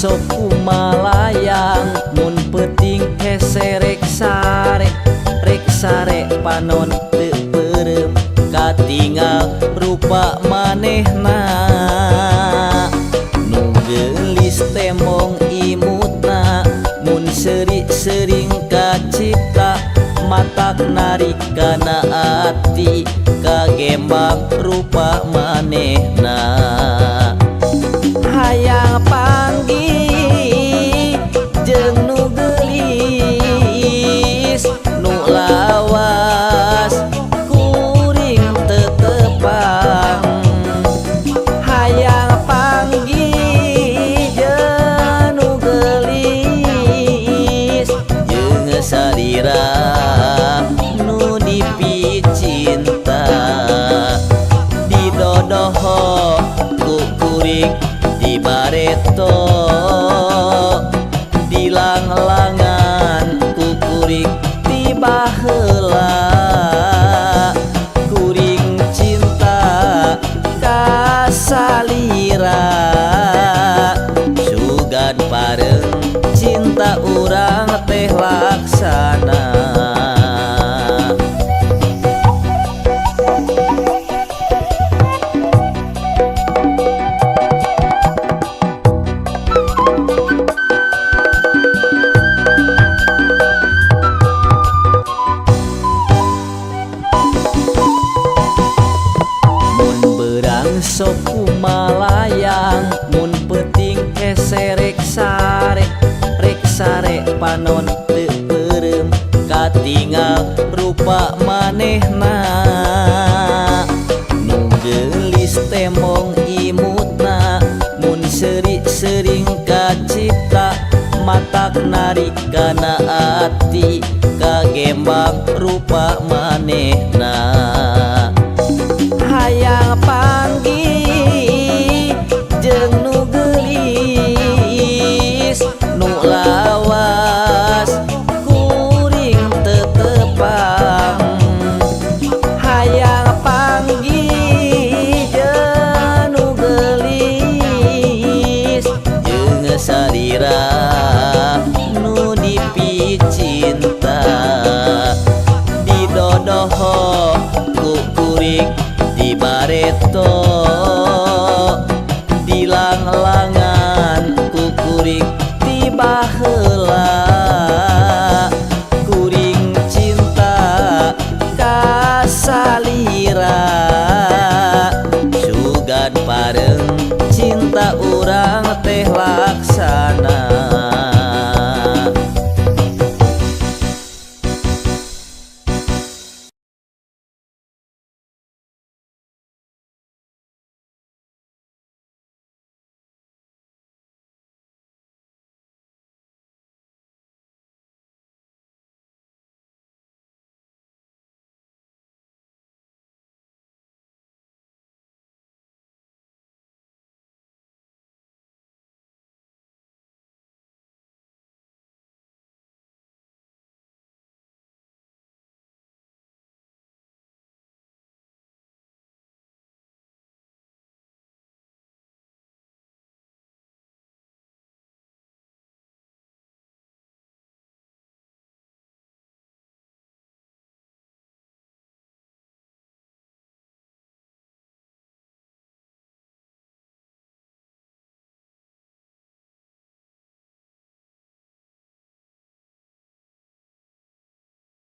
sok kumalayang mun peuting hese rek sare rek sare panon teu peureum katingal rupa manehna nu geulis temong imutna mun seuri-seuring kacipta matak narik kana ati kagembang rupa manehna hayang panggih jeung nu geulis nu lawas kuring teu tepang hayang panggih jeung nu geulis jeung salira nu dipicinta didodoho ku kuring di bareto dilanglangan ku kuring ti baheula kuring cinta ka salira sugan pareng cinta urang teh laksana. Sok kumalayang mun peuting hese rek sare panon teu peureum katingal rupa manehna nu geulis temong imutna mun seuri-seuring kacipta matak narik kana ati kagembang rupa manehna hayang panggih jeung nu geulis nu lawas kuring teu tepang hayang panggih jeung nu geulis jeung salira nu dipicinta didodoho ku kuring di bareto.